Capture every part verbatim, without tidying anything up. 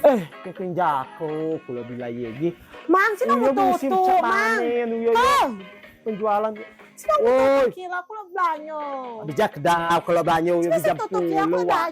Eh, kekenjako kulo bilai ye gi. Mang, sini uyo musim tutup, Mang. Panen, uyo, uyo. Penjualan. Sini tutup kilo kulo belanjo. Di Jakdau kulo belanjo, uyo di jam sepuluh wak.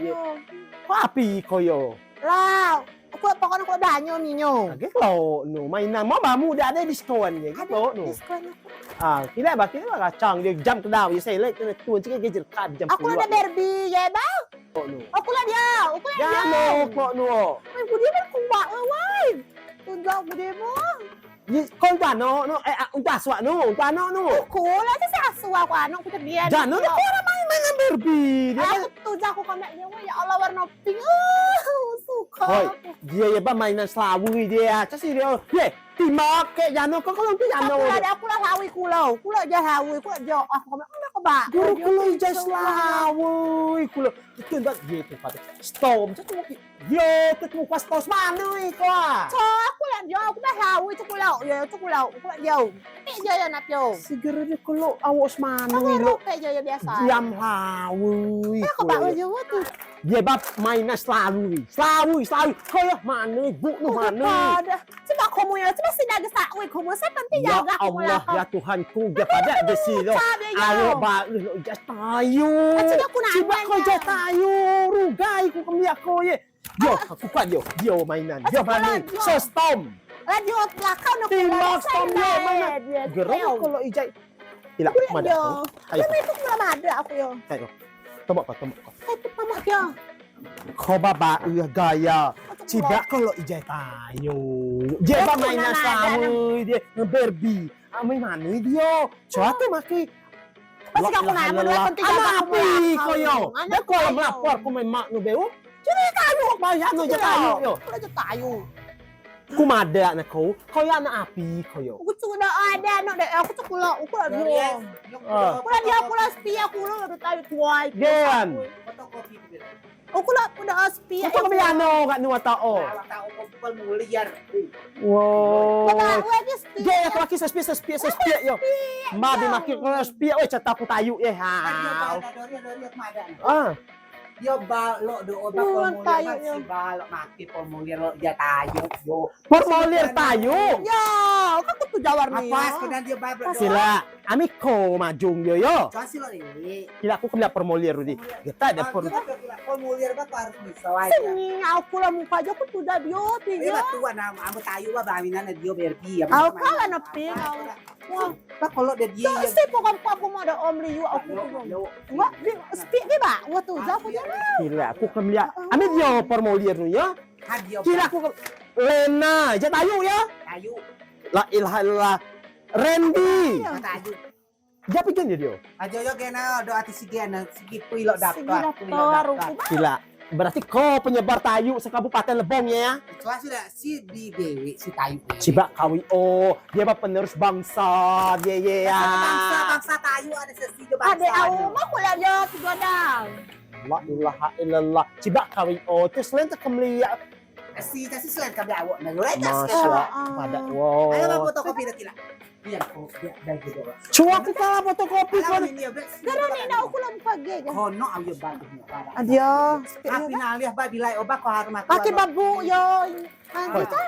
Ko api ko yo. Lah, kulo pokokne kulo belanjo minyo. Agi kulo nu mainan mau bamu dak ade diskon ye. Ade diskon. Ah, kira ba kira kacang dio jam kedau ye selek kena tun cike gejer kad jam sepuluh. Aku lo Barbie ye ba. Kok nu. Aku lah dia, aku lah dia. Jano kok nu. Woi, budi ber kuat woi. Tunjuk budi mo. Kau untuk ano nu, eh untuk aswak nu, untuk ano nu. Aku lah tu sasua aku ano aku terbiar. Jano ni kau orang main mainan Barbie. Dia aku tu jago komek dia. Ya Allah, warna pink. Uh, suka. Hoi, dia ya ba mainan selawei dia. Casi dia. Ye, timak ke jano kau kalau tu jano. Aku lah selawei kulo. Kulo ja selawei, kulo ja. Ah, komek mana kau ba? Kulo kulo ijai selawei kulo. Itu ndak dia tu pada. Storm, tu tu. Yo, tu tu kuas tos mana iko ah? Cok, aku lah dia, aku dah selawei tu kulo. Ya, tu kulo. Kulo dia. Pek dia ya nak yo. Segera dia kulo awak semana lo. Pek dia ya biasa. Diam selawei. Aku ba dia tu. Dia bab mainan selawei. Selawei, selawei. Kau ya mana ibu nu mana? Sebab kamu ya, sebab si daga sakwe kamu, saya penting jaga kamu lah. Ya Allah, ya Tuhanku, dia pada di sini. Awak baru nak jas tayu. Cuba kau jas tayu, rugai ku kemliak kau ye. Dio, aku kuat dio, dio mainan, dio mainan. Sestom. Lah dio belakang nak. Timbang stom dio mainan. Gerong kalau ijai. Ilak, mada aku. Ayo. Itu pula mada aku yo. Ayo. Tombok kau, tombok kau. Ayo, tombok kau. Kau baba eh gaya. Cibak kalau ijai tayu. Dia ba mainan selawei dia nge-Barbie. Amai mani dia. Coa tu maki. Pasti aku nak menua penting. Anak api kau yo. Dia kau melapor kau main mak nu beu. Jadi tayu bayar nu je tayu yo. Aku lah je tayu. Ku madeak ne ko, ko yo anak api ko yo. Uku cuk da ade anak de, uku cuk kulo, uku la dio. Kulo dio, kulo sepi, kulo la tayu tuai. Gen. Uku la kuda sepi. Uku kami ano gak nu atau o. Wow. Gen, aku laki sepi, sepi, sepi, sepi yo. Ma bi makin kulo sepi, oi, cata ku tayu ye ha. Ah. Dio ba lok do o ba formulir ba si ba lok mati formulir lok ijai tayu yo. Formulir tayu. Yo, kan ku tu jawar ni. Apa sekedar dio ba lok. Sila, ami ko majung dio yo. Coa si lok ni. Kila ku kemliak formulir di. Geta de formulir. Formulir ba harus bisa aja. Sini aku la muka aja ku tu dah dio ti. Ba tuan am tayu ba baminan dio Barbie. Aku kan anak ping. Wah. Ba kalau de dio. Si pokok aku mau ada om liu aku tu. Wah, sepi ni ba. Wah tu jauh punya. Kila aku kemliak. Ami dio formulir nu yo. Kila aku ke Lena, ijai tayu yo. Tayu. La ilaha illallah. Randy. Tayu. Ijai pigen dio. Ajo yo gen do ati si gen sigi pui lok daftar. Kila. Berarti ko penyebar tayu sekabupaten Lebong ya. Kecuali sudah si di dewi si tayu. Ciba kawi o, dio ba penerus bangsa dio ye ya. Bangsa, bangsa tayu ade sesi jo bangsa. Ade au mah kuliah yo si godang. La ilaha illallah. Ciba kawi o, tu selain tu kemliak. Si, si selain kemliak awak na. Masya Allah. Pada wow. Ayo ba fotokopi dah kila. Biar ko biar dah gitu. Coa ku kalah fotokopi ko. Garo ni nak uku lam pagi. Kono au yo ba. Adio. Tapi nalih ba bilai oba ko harus makan. Pakai babu yo.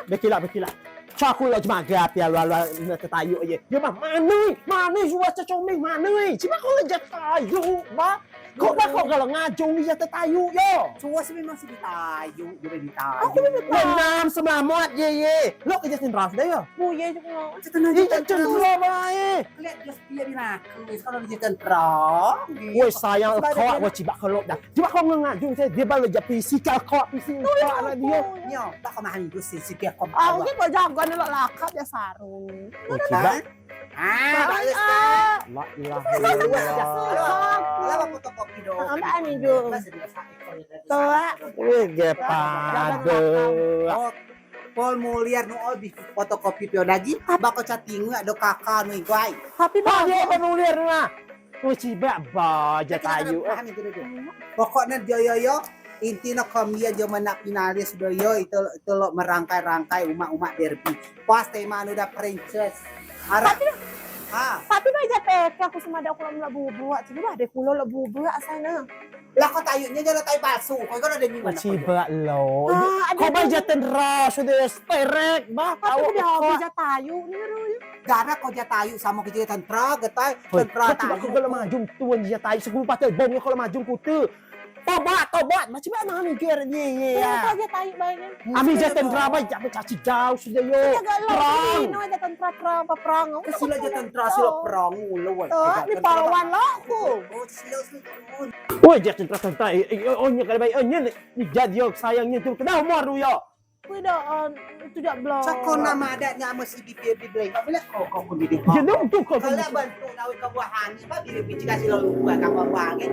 Bekila, bekila. Coa ku lok jemaga api alu-alu na tetayu ye. Yo ba manui, manui jua cecomeng manui. Cuma ko lok jetayu ba. Ko ba ko kalau ngajung ijai tetayu yo. Coa si memang si ditayu, dio ditayu. Aku ditayu. Nam selamat ye ye. Lok ijai sendras dah yo. Bu ye juga. Ijai sendras bae. Lihat dio setia di nak. Wis kalau ijai sendras. Woi sayang ko, woi ciba kalau dah. Ciba ko ngajung saya, dio baru jadi physical ko, physical ko anak dio. Nyo, tak ko mahal itu sih, sih ko. Ah, mungkin ko jago ni lok lakap ya saru. Woi ciba. Ah, bagus, ah. La ilaha illallah. Lah, fotokopi dong. Ambil ani dong. Toa. Wih, ge pade. Formulir nu obi fotokopi pio dagi. Bako chatting ado kaka nu iguai. Tapi ba formulir nu ah. Wih, ciba ba ijai tayu. Pokokne dio yo yo. Inti ne kemliak dio menak finalis do yo, itu, itu lok merangkai-rangkai umak-umak Barbie. Pas tema nu dah princess. Arah. Ha. Tapi ba ijai peker ku si madeak ku lok melok bubuk. Coa ba ade kulo lok bubuk asai ne. Lah ko tayuk nyo jano tayuk palsu. Ko iko ade nyo. Cibeak lok. Ko ba ijai tenra sudo sterek ba. Tapi ko ijai tayuk ne. Gara ko ijai tayuk samo ko ijai tenra getai tenra tayuk. Ko lok majung tun ijai tayuk. Seku patel bom nyo ko lok majung kute. Tobat, tobat. Macam mano ami ger ye ye ya. Ami ijai tenra ba ijai caci jauh sudo yo. Perang. Ino ijai tenra perang apa perang. Silo ijai tenra silo perang mulu. Ni pahlawan lok ku. Oh silo silo. Woi ijai tenra tenra. Oh nyo kalau baik oh nyo ni jadi yo sayang nyo tu kena umur tu yo. Kui dah tujak belas. Cako nama adat nya mesti di di belai. Bila ko ko pun di. Jadi tu ko. Kalau bantu nawi ke buah hani ba bila biji kasih lalu buah kapal buah angin.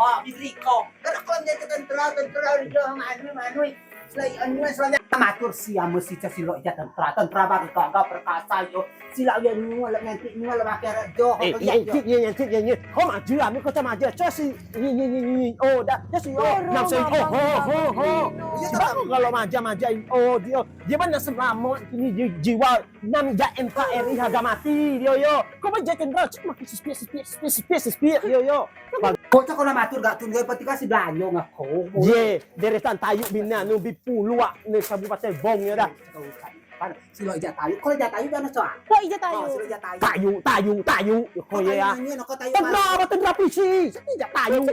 Ha, bidri ko. Kena ko menjadi tentra, tentra ujung manui manui. Selain anu selain matur si ame si casi lok ijai tentra, tentra bagi gagah perkasa yo. Sila yo nyu lok nyantik nyu lok makai rok jo. Eh, nyantik nyu nyantik nyu nyu. Ko maju ame ko cak maju casi. Nyi nyi nyi nyi. Oh, dah. Casi oh. Nam sen oh ho ho ho. Sebab ko kalau maju maju oh dio. Dio ba nak selamat kini jiwa. Nam ijai N K R I harga mati dio yo. Ko ba ijai tentra cak makin sespit sespit sespit sespit sespit dio yo. Ko cak ko nak matur gak tun gai pati kasih belanjo ngako. Ye, deretan tayuk bina nu bi puluak ni kabupaten bong yo dah. Silo ijai tayuk, ko ijai tayuk jano coa. Ko ijai tayuk. Tayuk, tayuk, tayuk. Ko ye ya. Tenra ba tenra pisi. Ijai tayuk.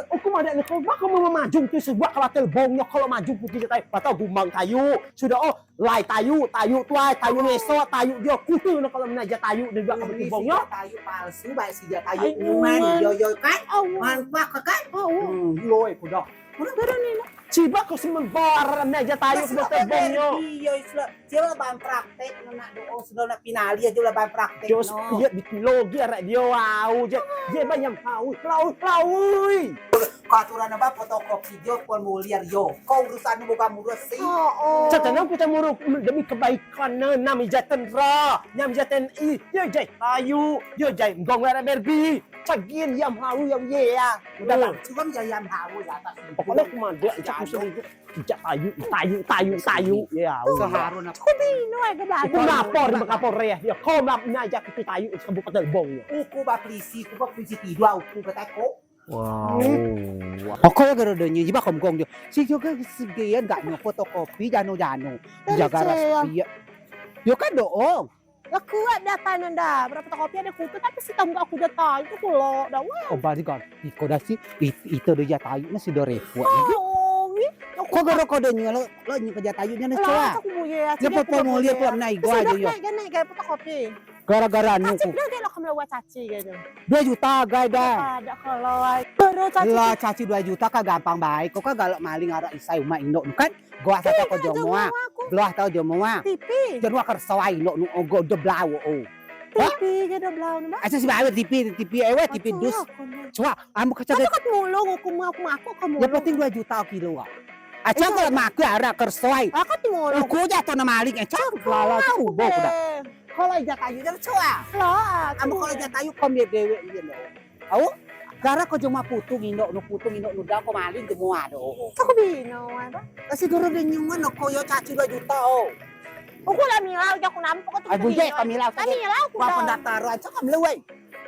Uku madeak ni ko ba ko memang majung tu sebuah kabupaten bong yo ko lok majung putih ijai tayuk. Patau gumbang tayuk. Sudo oh. Lai tayuk, tayuk tuai, tayuk ngesok, tayuk dio kute ne kalau mena ijai tayuk ne buat kamu kubong yo. Tayuk palsu baik si ijai tayuk nyuan yo yo kan. Manpak kan. Hmm, loi kudo. Mana barang ni nak? Ciba ko semen bar mena ijai tayuk kudo tebong yo. Iyo isla. Sila ban praktek nak doa sudo nak pinali aja lah ban praktek. Jos iya bikin logi arek dio au je. Dia banyak pau, pelaui, pelaui. Ko aturan ba fotokopi dio formulir yo. Ko urusan nu bukan urus si. Cak tano ku temuru demi kebaikan ne nam ijai tenra, nam ijai T N I, yo ijai tayuk, yo ijai nggong lara berbi. Cagin yam hau yam ye ya. Udah lah, cuman ya yam hau ya atas. Pokoknya ku madeak cak ku sering ijai tayuk, tayuk, tayuk, tayuk. Ya. Seharun apa? Ku bino ai ke belagu. Ku lapor di Kapolres yo. Ko mlap na ijai ku tayuk kabupaten bong yo. Uku ba polisi, ku ba polisi tidua uku kata ko. Wow. Pokok yo gero donyo jiba kom gong dio. Si juga segian gak nyo fotokopi jano-jano. Jaga ras pia. Yo kan doong. Lah kuat dah tanan dah. Berapa fotokopi ade kutu tapi si tamu aku dah tahu itu kulo dah. Wah. Oh bari kan. Iko dah si ito do jatayu na si do repot lagi. Ko gero ko donyo lo lo nyo ke jatayu jano coa. Lah aku buye. Yo popo mulia ko nai gua aja yo. Naik naik fotokopi. Gara-gara anu ku. Caci bela gelo kemelewa caci gelo. Dua juta gai dah. Ada kalau ai. Baru caci. Lah caci dua juta ka gampang bae. Ko ka galak maling arak isai umak indok nu kan. Goa sata ko jomoa. Belah tau jomoa. Tipi. Jomoa kerso ai indok nu ogo de blau o. Tipi ge de blau nu ba. Asa si bae tipi tipi ewe tipi dus. Coa amu kecek. Aku kat mulung aku mau aku aku kamu. Yang penting dua juta kilo. Aca ko maku arak kerso ai. Aku mulung. Uku jatuh na maling aca. Lala ku bo ku dah. Kalau ijat ayu dah coa. Lah, amu kalau ijat ayu ko mie dewek iye lo. Au? Gara ko jomoa putung indok nu putung indok nu dau ko maling jomoa do. Cak bino ai ba. Kasi guru de nyungan ko yo caci dua juta o. Uku lah milau jako nampak tu. Abu je ko milau. Lah milau ku dah. Pendaftaran cak kam lewai.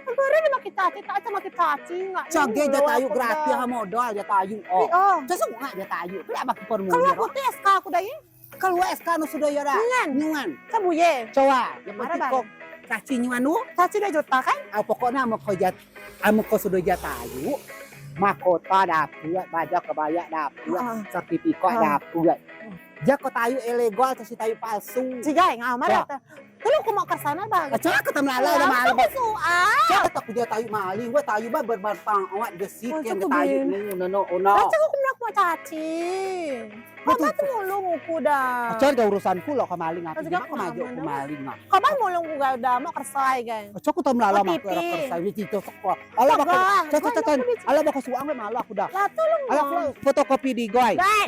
Baru ni makin caci tak cak makin caci ngak. Cak ge jat ayu gratis ha modal jat ayu o. Cak semua jat ayu. Kalau aku tes ka aku dah ye. Keluar S K nu sudo yo dah. Nyungan. Nyungan. Sebuye. Coa. Yang penting ko caci nyungan nu. Caci dua juta kan? Ah, pokoknya amu ko jat, amu ko sudo jat ayu. Mahkota dapet, baju kebaya dapet, sertifikat dapet. Jako tayu ilegal, caci tayu palsu. Cigai ngamar. Telu ku mau kersana bang. Cak kata melala udah malu. Aku suan. Cak kata ku dia tayu maling, gua tayu ba bermanfaat gesi ken tayu nu nono ona. Cak aku nak mau caci. Kau tu mulung uku dah. Acar dah urusan ku lo kemaling aku. Aku maju kemaling ah. Kau bang mulung ku dah mau kersai kan. Cak aku tahu melala mak aku kersai ni cerita sekolah. Alah bakal, cak cak cak. Alah bakal suang malu aku dah. Lah tolong. Alah fotokopi di goi. Gai.